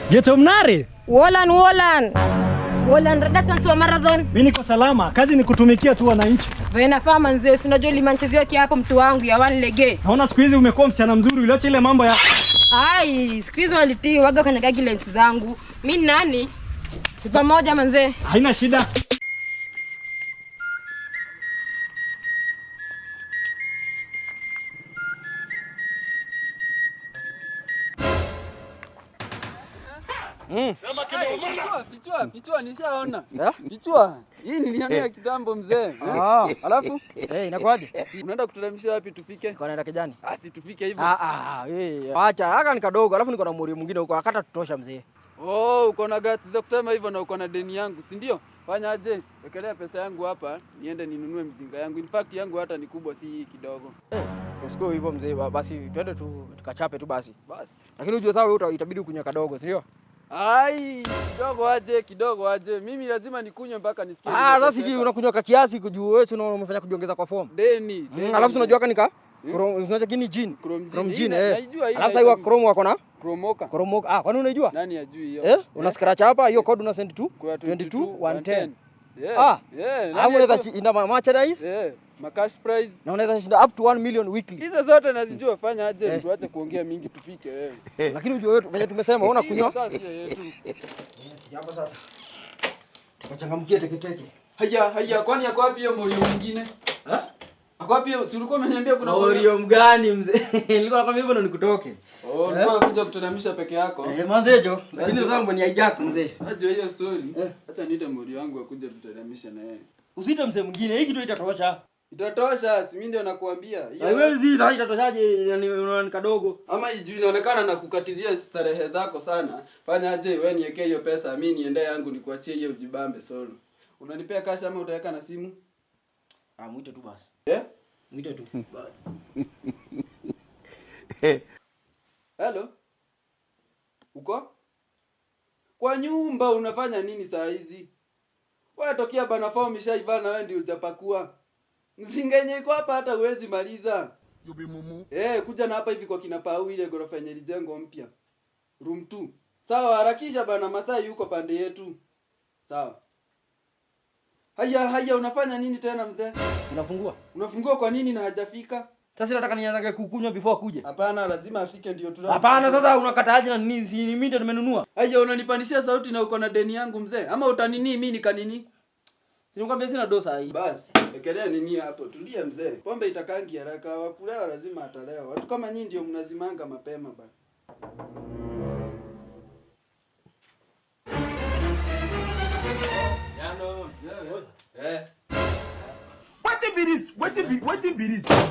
Geto Mnare. Wolan wolan. Wolan rada wa marathon. Mimi niko salama, kazi ni kutumikia tu wananchi. Wewe nafaa manze, si unajua limanchezeo yake hapo mtu wangu ya one lege. Naona siku hizi umekuwa msichana mzuri, uliacha ile mambo ya Ai, siku hizi walitii waga kwenye guidelines zangu. Mimi nani? Si pamoja manze. Haina shida. Pichwa nishaona. Pichwa. Hii nilionea kitambo mzee. Alafu inakuaje? Unaenda kutulamishia wapi tufike? Kwa naenda kijani. Ah, si tufike hivyo. Acha, haka ni kadogo, alafu niko na muri mwingine huko, akata tutosha mzee. Oh, uko na guts za kusema hivyo na uko na deni yangu, si ndio? Fanya aje? Wekelea pesa yangu hapa, niende ninunue mzinga yangu. In fact yangu hata ni kubwa, si hii kidogo. Usikue hivyo mzee, basi twende tu tukachape tu basi. Basi. Lakini unajua sawa wewe itabidi ukunywe kadogo, si ndio? Ai, kidogo aje, kidogo aje. Mimi lazima nikunywe mpaka nisikie. Ah, sasa unakunywa kwa kiasi kujua wewe unaona umefanya kujiongeza kwa form. Deni. Alafu unajua kanika? Chrome, unajua kini jean. Chrome jean eh. Alafu sasa hiyo Chrome wako na Chromoka. Chromoka. Ah, kwani unaijua? Nani ajui hiyo? Una scratch hapa hiyo code una send to 22 110. Yeah. Ah. Yeah. Alafu unaweza shinda merchandise. Yeah. Ma cash prize. Na unaweza shinda up to 1 million weekly. Hizo zote nazijua, fanya aje tuache kuongea mingi tufike wewe. Lakini unajua wewe venye tumesema unaona kunywa. Sasa sio yetu. Hapo sasa. Tukachangamkie teketeke. Haya, kwani yako wapi hiyo moyo mwingine? Ako wapi? Si ulikuwa umeniambia kuna moyo mgani mzee? Nilikuwa nakwambia hivyo ndo nikutoke. Oh, ulikuwa unakuja kutulamishia peke yako. Manzejo, lakini sasa umenihijack mzee. Aje hiyo story. Acha niite moyo wangu akuje tutalamisha na yeye. Usiite mzee mwingine, hii kitu itatosha. Itatosha, si mimi ndio nakuambia. Haiwezi, sasa itatoshaje? Ni kadogo. Ama ijui inaonekana na kukatizia starehe zako sana. Fanya aje wewe niwekee hiyo pesa, mimi niende yangu nikuachie hiyo ujibambe solo. Unanipea cash ama utaweka na simu? Ah, muite tu basi. Mwite tu. Basi. Hello. Uko? Kwa nyumba unafanya nini saa hizi? Wewe tokea bana form ishaivana wewe ndio hujapakua. Mzinga yenye iko hapa hata huwezi maliza. You be mumu. Kuja na hapa hivi kwa kina Pau ile gorofa yenye ilijengwa mpya. Room 2. Sawa, harakisha bana, Masai yuko pande yetu. Sawa. Haya, unafanya nini tena mzee? Unafungua? Unafungua kwa nini na hajafika? Sasa nataka nianze kukunywa before akuje. Hapana, lazima afike ndio tu. Hapana, sasa unakataaje na nini? Si mimi ndio nimenunua. Haya, unanipandishia sauti na uko na deni yangu mzee. Ama utanini mimi nikanini? Si nikwambia sina dosa hii. Basi, ekelea nini hapo? Tulia mzee. Pombe itakangi haraka, wakulewa lazima atalewa. Watu kama nyinyi ndio mnazimanga mapema bana.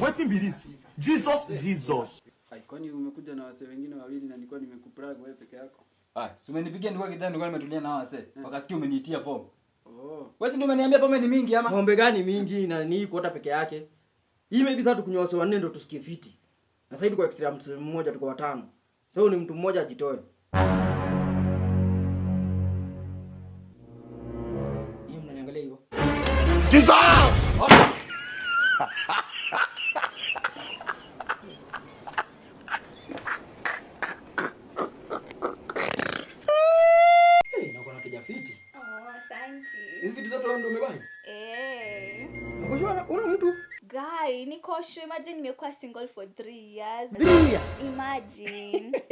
Wetin be this? Jesus. Ai, kwani umekuja na wase wengine wawili na nilikuwa nimekuprag wewe peke yako? Ah, si umenipigia nilikuwa kijana, nilikuwa nimetulia na wase. Wakasikia umeniitia form. Oh. Wewe si ndio umeniambia pombe ni mingi ama? Pombe gani mingi na ni kuota peke yake? Hii maybe sasa tukunywa wase wanne ndio tusikie fiti. Na sasa tuko extra mtu mmoja, tuko watano. Sasa ni mtu mmoja ajitoe. Yeye mnaniangalia hivyo. Jesus! Na uko na kijafiti. Oh, asante. Hizi vitu zote wewe ndio umebuy? Eh. Una mtu? Guy, niko sure, imagine nimekuwa single for 3 years. 3 years? Imagine.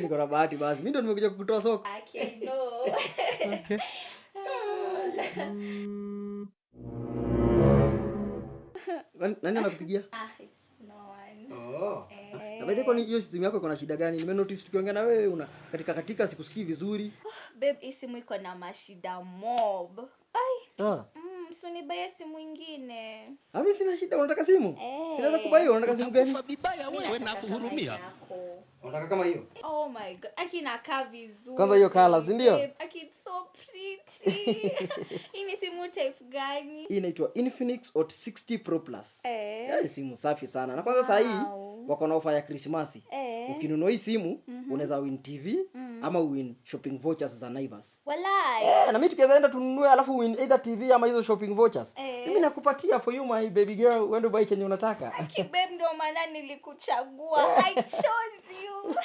Niko na bahati basi. Mimi ndio nimekuja kukutoa soko. Okay, no. Okay. Nani anakupigia? Ah, it's no one. Oh. Na by the way, hiyo simu yako iko na shida gani? Nime notice tukiongea na wewe una katika sikusikii vizuri. Oh, babe, hii simu iko na mashida mob. Ai. Ah. So nibaye simu nyingine. Mimi sina shida, unataka simu? Sinaweza kubai, unataka simu gani? Vibaya wewe na kuhurumia. Unataka kama hiyo? Oh my god, aki inakaa vizuri. Kwanza hiyo color, si ndio? Aki it's so pretty. Hii ni simu type gani? Hii inaitwa Infinix Hot 60 Pro Plus. Yaani simu safi sana. Na kwanza sasa hii wako na ofa ya Krismasi. Ukinunua hii simu unaweza win TV ama win shopping vouchers za Naivas. Walai. Eh, na mimi tukiweza enda tununue alafu win either TV ama hizo shopping vouchers. Eh. Mimi nakupatia for you, my baby girl, uende buy kenye unataka. Aki babe, ndio maana nilikuchagua. I chose you.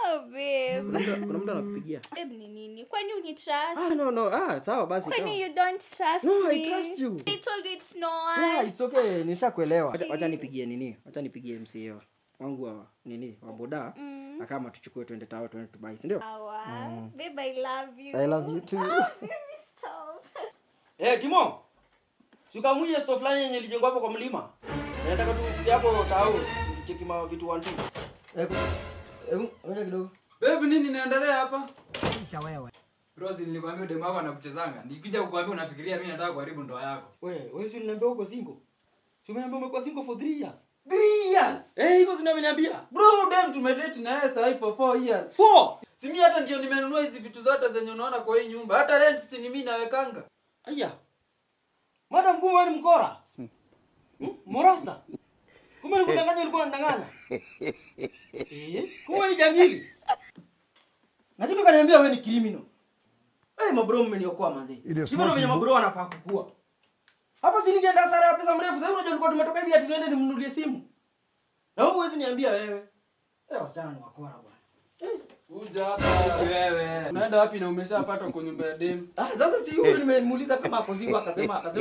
Oh babe. Kuna mtu anakupigia. Babe, ni nini? Kwani unitrust? Ah, no no, ah, sawa basi. Kwani Sawa. you don't trust No, me? I trust you. I told you it's no one. Yeah, it's okay, nishakuelewa. Wacha nipigie nini? Wacha nipigie MCA wangu wa nini wa boda na kama tuchukue twende tao, twende tubuy, si ndio? Sawa. Babe, I love you. I love you too. Oh, baby, stop. Eh, Timo. Si ukamuie store fulani yenye ilijengwa hapo kwa mlima. Nataka tu ufike hapo tao, cheki ma vitu 1 2. Eh, ngoja kidogo. Babe, nini inaendelea hapa? Isha wewe. Bro, si nilikwambia demu wako anakuchezanga. Nikija kukwambia unafikiria mimi nataka kuharibu ndoa yako. Wewe si uliniambia uko single? Si umeniambia umekuwa single for 3 years? 3 years? Eh, hivyo zinaniambia. Bro, dem tumedate na yeye sahi for 4 years. 4. Si mimi hata ndio nimenunua hizi vitu zote zenye unaona kwa hii nyumba. Hata rent si ni mimi nawekanga. Aya. Madam, kumbe wewe ni mkora. Morasta. Kumbe nikudanganya, ulikuwa unanidanganya. Eh, kumbe ni jangili. Na kitu kaniambia wewe ni criminal. Eh, mabro mmeniokoa manzi. It is Hivyo ndio smoky venye mabro wanafaa kukua. Hapa si ningeenda hasara ya pesa mrefu. Sasa unajua tulikuwa tumetoka hivi ati niende nimnunulie simu. Na wewe huwezi niambia wewe. Eh, wasichana ni wakora bwana. Eh. Kuja hapa wewe. Unaenda wapi na umeshapatwa kwa nyumba ya dem? Ah, sasa si huyu nimemuuliza kama ako single, akasema ako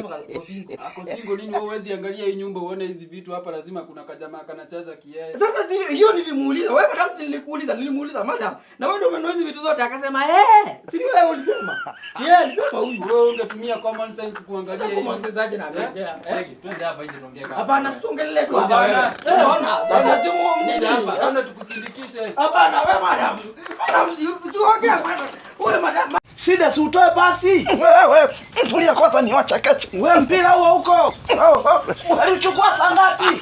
single. Ako single nini? Wewe huwezi angalia hii nyumba uone hizi vitu hapa, lazima kuna kajamaa kanacheza kiee. Sasa hiyo nilimuuliza. Wewe madam, si nilikuuliza, nilimuuliza madam. Na wewe ndio umenunua hizi vitu zote, akasema eh, si ni wewe ulisema. Yeye alisema huyu. Wewe ungetumia common sense kuangalia hii. Common sense aje na ameongea, eh? Cheki, twende hapa nje tuongee kama. Hapana, siongelee tu Hapana. hapa. Eh, ona, sasa timu nini Hapa hapa? kwanza tukusindikishe. Hapana, wewe madam. Madam, siongee hapana. Wewe madam. Shida si utoe pasi. Wewe tulia kwanza niwachakache. Wewe mpira huo huko. Alichukua saa ngapi?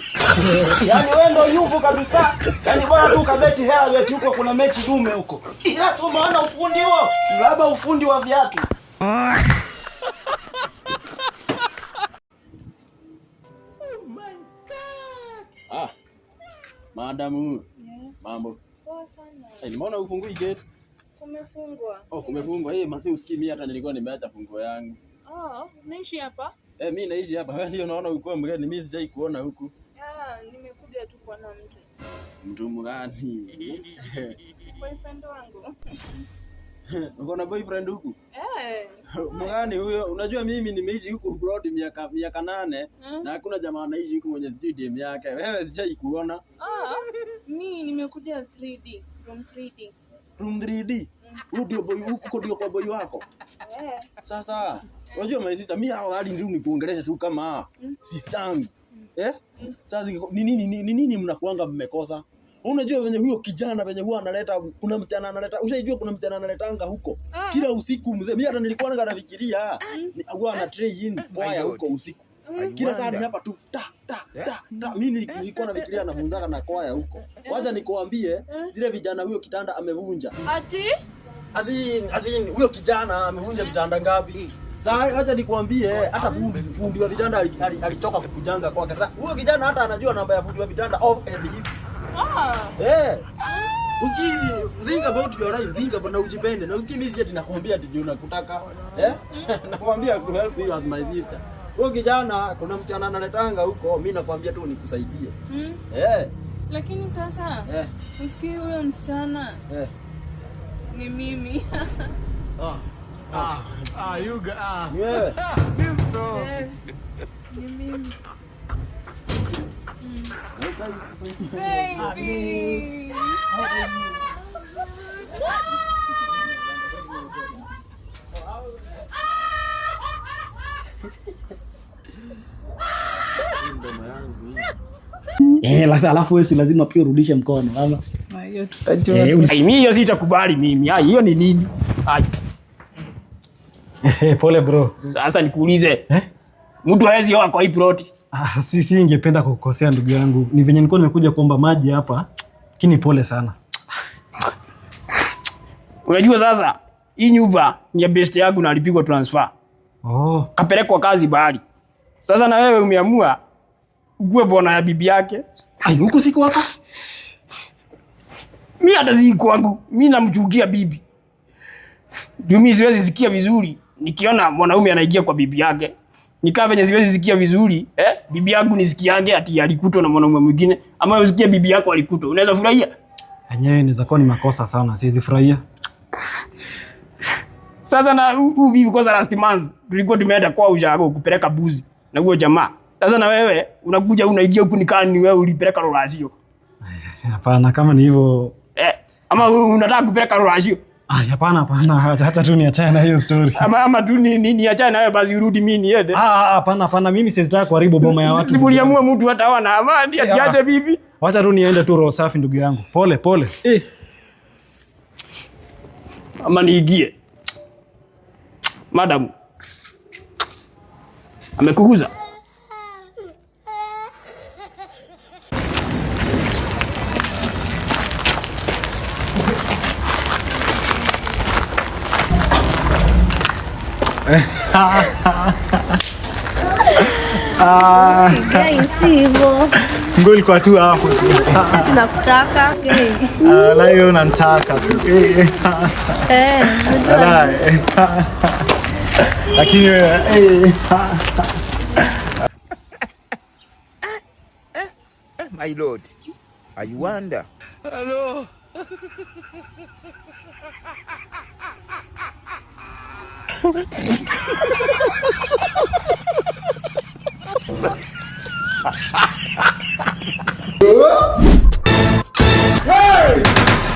Yaani wewe ndio yupo kabisa. Yaani bora tu ukabeti hela beti huko, kuna mechi dume huko. Ila tu umeona ufundi huo? Labda ufundi wa viatu. Ah, madamu. Yes. Mambo. Poa sana. Eh, nimeona ufungui gate. Kumefungwa. Oh, kumefungwa. Eh, masi usikii mimi hata nilikuwa nimeacha funguo yangu. Oh, unaishi hapa? Eh, mimi naishi hapa. Wewe ndio unaona ulikuwa mgeni, mimi sijai kuona huku. Ah, nimekuja tu kuona mtu. Mtu mgani? Si boyfriend wangu. Uko na boyfriend huku? Eh. Mgani huyo? Unajua mimi nimeishi huku abroad miaka 8 na hakuna jamaa anaishi huku mwenye sijui DM yake. Wewe sijai kuona. Ah, mi nimekuja 3D, room 3D. Room 3D. Huyo ndio boy huko, ndio kwa boy wako. Eh. Sasa unajua my sister, mimi hao hadi ndio nikuongelesha tu kama sister yangu. Eh? Sasa ni nini mnakuanga mmekosa? Unajua venye huyo kijana venye huwa analeta, kuna msichana analeta, ushaijua kuna msichana analetanga huko kila usiku mzee. Mimi hata nilikuwa nafikiria huwa ana train kwaya huko usiku. Kila saa ni hapa tu ta ta ta ta. Mimi nilikuwa nafikiria anafunzaka na kwaya huko. Wacha nikuambie zile vijana huyo kitanda amevunja. Ati? Asin huyo kijana amevunja vitanda ngapi? Sasa acha nikuambie hata fundi wa vitanda alichoka kukujanga kwake. Sasa huyo kijana hata anajua namba ya fundi wa vitanda off and hivi. Ah. Eh. Usikii, think about your life, think about na ujipende. Na usikii mimi si ati nakwambia ati ndio nakutaka. Eh? Nakwambia to help you as my sister. Huyo kijana kuna mchana analetanga huko, mimi nakwambia tu nikusaidie. Eh. Lakini sasa Eh. usikii huyo msichana Eh. ni mimi. You got Ni wewe. this dog. Eh, ni mimi. Baby. Eh, alafu wewe si lazima pia urudishe mkono ama? Hiyo tutajua. Eh, mimi hiyo sitakubali mimi. Ai, hiyo ni nini? Ai. Pole bro. Sasa nikuulize. Mtu hawezi oa kwa hii plot. Ah, si ingependa kukukosea ndugu yangu. Ni venye nilikuwa nimekuja kuomba maji hapa. Lakini pole sana. Unajua sasa hii nyumba ni ya best yangu na alipigwa transfer. Oh. Kapelekwa kazi bahari. Sasa na wewe umeamua ugue bwana ya bibi yake. Ai, huku siku hapa? Mi hata si kwangu, mi namchukia bibi. Juu mi siwezi sikia vizuri nikiona mwanaume anaingia kwa bibi yake. Nikaa venye siwezi sikia vizuri, eh? Bibi yangu nisikiange ati alikutwa na mwanaume mwingine, ama usikie bibi yako alikutwa. Unaweza furahia? Enyewe inaweza kuwa ni makosa sana, siwezi furahia. Sasa na huu bibi kwanza, last month tulikuwa tumeenda kwa ushago kupeleka buzi na huo jamaa. Sasa na wewe unakuja unaingia huku nikaa ni wewe ulipeleka ruracio. Hapana, kama ni hivyo. Eh, ama unataka kupeleka ruracio? Ah, hapana hapana, hata tu niachane na hiyo story. Ama tu ni niachane na wewe basi urudi mimi niende. Ah, ah, hapana hapana, mimi siwezi taka kuharibu boma ya watu. Simuliamua mtu hata hawana amani atiache bibi. Wacha tu niende tu roho safi ndugu yangu. Pole pole. Eh. Ama niingie. Madam. Amekuguza? Ah. Guys, si hivyo. Nguo ilikuwa tu hapo. Sisi tunakutaka. Ah, la hiyo unanitaka tu. Eh. Eh, unajua. Wala, eh. Lakini wewe eh. My lord, I wonder. Hello.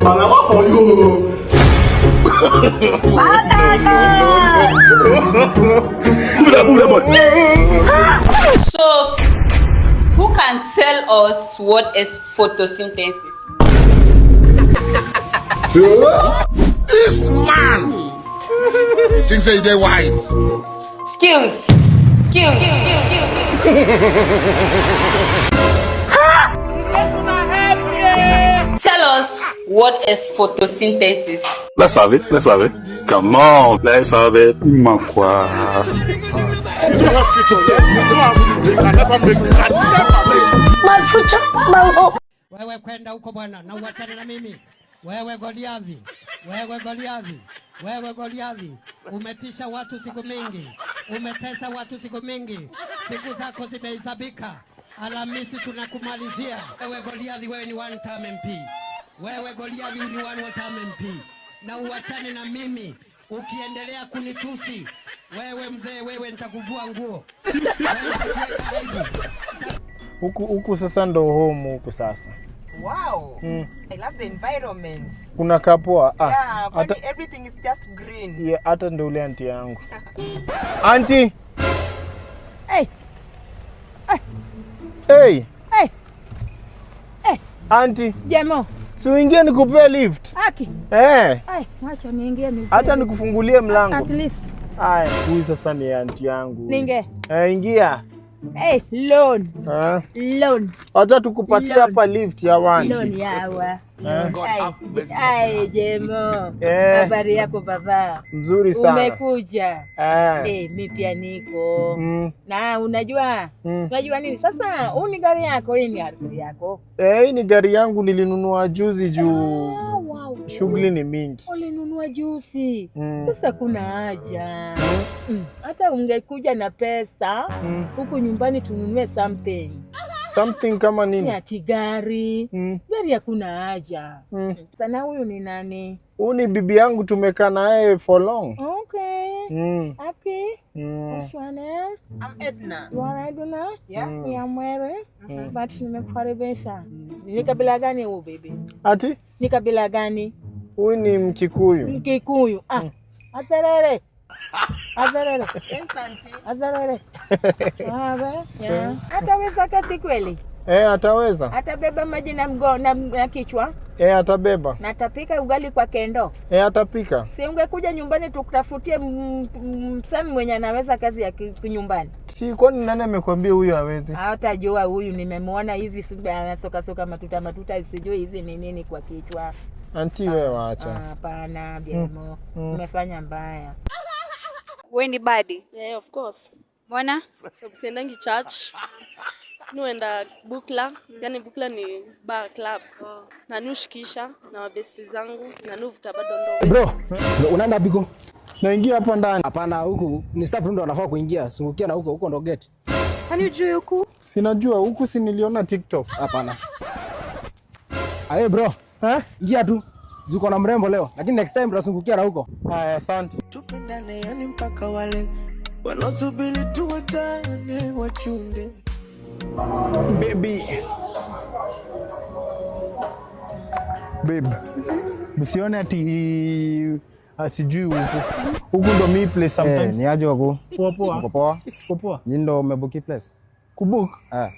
Mama for you. So, who can tell us what is photosynthesis? This man thinks that they wise. Skills. Skills. Tell us what is photosynthesis? Let's have it. Let's have it. Come on. Let's have it. Makwa. My future, my hope. Wewe kwenda huko bwana na uachane na mimi. Wewe Goliathi, wewe Goliathi, wewe Goliathi, umetisha watu siku mingi, umetesa watu siku mingi, siku zako zimehesabika. Alhamisi tunakumalizia. Wewe Goliathi, wewe ni one term MP. Wewe Goliathi ni one term MP, na uachane na mimi. Ukiendelea kunitusi wewe mzee, wewe nitakuvua nguo, wewe nitakuweka aibu. Huku huku sasa ndo home huku sasa. Wow. Mm. I love the environment. Kuna kapoa. Ah, Yeah, kwani hata everything is just green. yeah, hata ndo ule anti yangu. Anti. Hey. Hey. Hey. Hey. Anti. Jemo. Si uingie nikupee lift. Aki. Eh. Ai, wacha niingie ni. Acha nikufungulie mlango. At least. Aya, huyu sasa ni anti yangu. Ninge. Eh, ingia. Hey, loan. Eh. Loan. Acha tukupatie Loan. hapa lift ya wanti. Loan yawa. Eh. Ai, ai Jemo. Eh. Habari yako baba? Mzuri sana. Umekuja. Eh. Eh, mi pia niko. Mm. Na unajua? Mm. Unajua nini? Sasa huu ni gari yako, hii ni gari yako. Eh, hii ni gari yangu nilinunua juzi juu Ah, wow. shughuli ni mingi. Ulinunua juzi. Mm. Sasa kuna haja. Mm. Hata ungekuja na pesa huku nyumbani tununue something. Something kama Si nini? ati gari. Gari hakuna haja. Mm. Sana huyu ni nani? Huyu ni bibi yangu tumekaa naye for long. Okay. Mm. Okay. Mm. What's your name? I'm Edna. You are Edna? Yeah. Mm. Ya Mwere. Mm. But nimekukaribisha. Ni kabila gani huyu bibi? Ati? Ni kabila gani? Huyu ni Mkikuyu. Mkikuyu. Ah. Aterere. Aterere. Yes, auntie. Aterere. Abe. Yeah. Ataweza kazi kweli? Eh, ataweza. Atabeba maji na mgo na kichwa Eh, atabeba. na atapika ugali kwa kendo. Eh, atapika. Si ungekuja nyumbani tukutafutie msani mwenye anaweza kazi ya kinyumbani. Si kwani nani amekwambia huyu hawezi? Hawatajua huyu nimemwona hivi anasoka soka matuta matuta, sijui hizi ni nini kwa kichwa. Anti wewe waacha. Hapana, Biemo, umefanya mbaya. We ni badi? Yeah, of course. Mbona? Sababu siendangi church. Nuenda Bukla, yani Bukla ni bar club. Na nushikisha na mabesti zangu na nuvuta bado ndo. Bro, unaenda wapi ko? Naingia hapa ndani. Hapana, huku ni staff ndo wanafaa kuingia. Sungukia na huko, huko ndo gate. Kwani hujui huku? Sinajua huku, si niliona TikTok. Hapana. Aye bro. Eh? Ingia tu. Zuko na mrembo leo, lakini next time tutasungukia na huko. Haya, asante. Tupendane yani mpaka wale wanaosubiri tuwachane wachunde. Baby. Babe. Msione ati asijui huku. Huku ndo mi place sometimes. Eh, ni aje wako? Poa poa. Uko poa? Uko poa. Nyinyi ndo mmebook place? Kubook? Eh.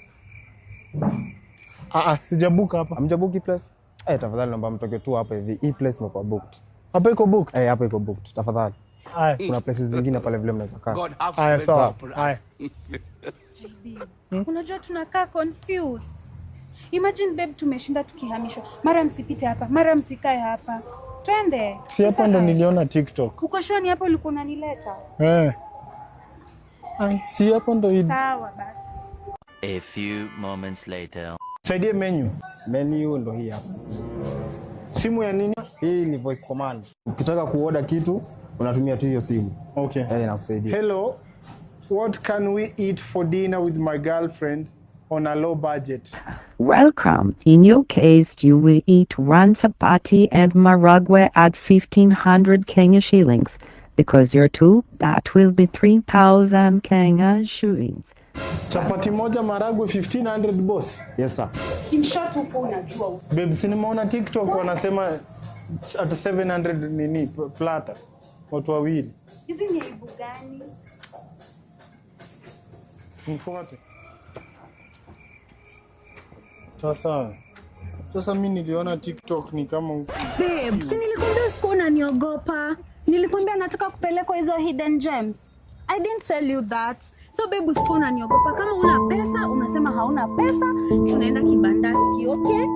Ah ah, sijabook hapa. Hamjabook place? Eh, tafadhali naomba mtoke tu hapa hivi. Hii place imekuwa booked. Hapa iko booked? Eh, hapa iko booked. Tafadhali. Haya. Kuna places zingine pale vile mnaweza kaa. Haya, sawa. Haya. Unajua tunakaa confused. Imagine babe, tumeshinda tukihamishwa, mara msipite hapa, mara msikae hapa. Twende. Si hapa ndo niliona TikTok. Uko sure ni hapo ulikuwa unanileta? Eh. Ai, si hapo ndo hii. Sawa basi. A few moments later. Saidie menu. Menu ndo hii hapa. Simu ya nini? Hii ni voice command. Ukitaka kuorder kitu unatumia tu hiyo simu. Okay. Eh, inakusaidia. Hello. What can we eat for dinner with my girlfriend on a low budget? Welcome. In your case, you will eat one chapati and maragwe at 1500 Kenya shillings. Because you're two, that will be 3000 Kenya shillings. Chapati moja maragwe 1500 boss. Yes sir. In short, huko unajua huko. Babe, si nimeona TikTok wanasema at 700 nini plata. Watu wawili. Hizi ni aibu gani? Mfuate. Sasa mi niliona TikTok ni kama huku. Babe, si nilikwambia usiku unaniogopa. Nilikwambia nataka kupelekwa hizo hidden gems. I didn't tell you that. So babe, usiku unaniogopa. Kama una pesa, unasema hauna pesa, tunaenda kibandaski, okay?